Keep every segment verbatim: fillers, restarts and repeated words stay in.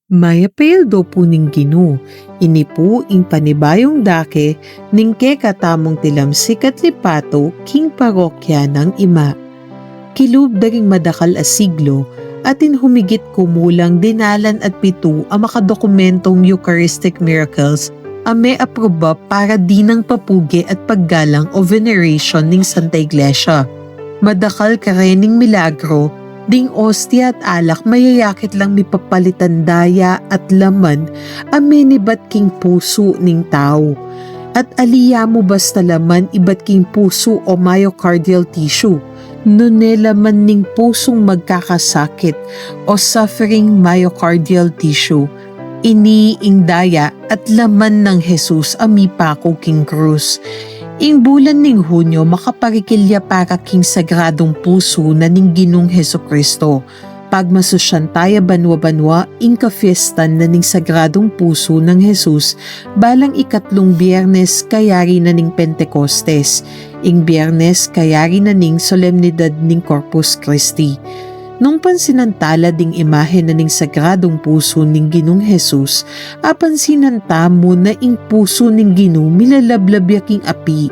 Mayap a aldo pu ning Ginu. Ini pu ing panibayung dake ning kekatamung tilamsik at lipatu king parokya nang ima. Kilub da ring madakal a siglo, atin humigit kumulang dinalan at pitu a makadokumentong Eucharistic miracles a meapruba para dinang papuge at paggalang o veneration ning Santa Iglesia. Madakal karening milagro, ding ostia at alak mayayakit lang mipapalitan daya at laman a menibat king pusu ning tau. At ali ya mu basta laman ibat king pusu o myocardial tissue, nune laman ning pusung magkakasakit o suffering myocardial tissue. Ini ing daya at laman nang Jesus a mipaku king krus. Ing bulan ning Hunyo makaparikil ya para king Sagradung Pusu na ning Ginung Jesucristo. Pagmasusyan taya banwa-banwa ing kafiestan na ning Sagradung Pusu nang Jesus balang ikatlung Biernes kayari na ning Pentecostes, ing Biernes kayari na ning solemnidad ning Corpus Christi. Nung pansinan ta la ding imahen na ning Sagradung Pusu ning Ginung Jesus, apansinan tamu na ing pusu ning Ginu milalablab ya king api,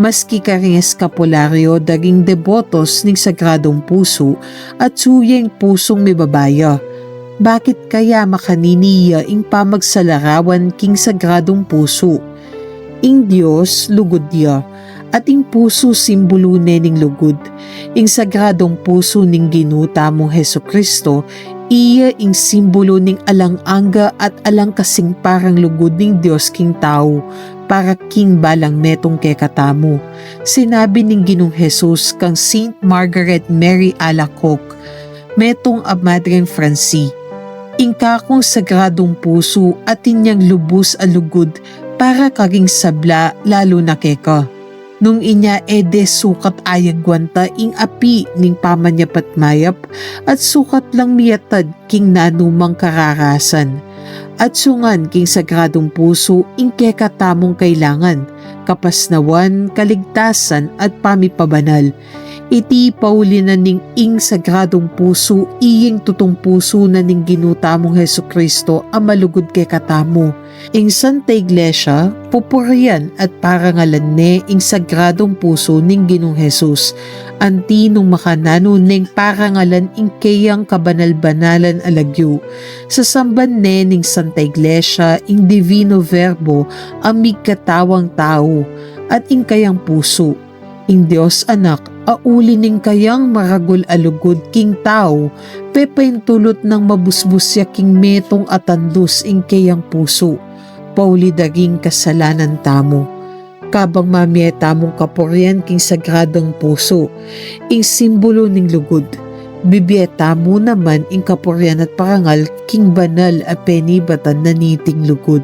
maski karing eskapulario da ring debotos ning Sagradung Pusu, atsu ya ing pusung mibaba ya. Bakit kaya makanini ya ing pamagsalarawan king Sagradung Pusu? Ing Dios lugud ya, at ing pusu simbulu ne ning lugud. Ing Sagradung Pusu ning Ginu tamung Jesucristo, iya ing simbulu ning alang angga at alang kasingparang lugud ning Dios king tau, para king balang metung kekatamu. Sinabi ning Ginung Jesus kang Saint Margaret Mary Alacoque, metung a Madreng Franci, "Ing kakung Sagradung Pusu atin yang lubus a lugud para karing sabla, lalu na keka." Nung inya e de sukat ayagwan ta ing api ning pamanyapat mayap at sukat lang miyatad king nanumang kararasan. Atsu ngan king Sagradung Pusu ing kekatamung kailangan, kapasnawan, kaligtasan, at pamipabanal. Iti pauli na ning ing Sagradung Pusu iying tutung pusu na ning Ginu tamung Jesucristo a malugud kekatamu. Ing Santa Iglesia, pupurian at parangalan ne ing Sagradung Pusu ning Ginung Jesus. Anti nung makananu neng parangalan ing keyang kabanal-banalan a lagyu. Sasamban ne ning Santa Iglesia ing Divino Verbo a migkatawang tau at ing kayang pusu. Ing Dios Anak a uli ning kayang maragul a lugud king tau, pepaintulut nang mabusbus ya king metung a tandus ing keyang pusu, pauli da ring kasalanan tamu. Kabang mamie tamung kapurian king Sagradung Pusu, ing simbulu ning lugud, bibie tamu naman ing kapurian at parangal king banal a penibatan na niting lugud.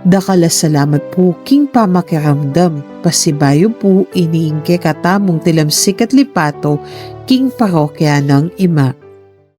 Dakal a salamat pu king pamakiramdam. Pasibayu pu ini ing kekatamung tilamsik at lipatu king parokya nang ima.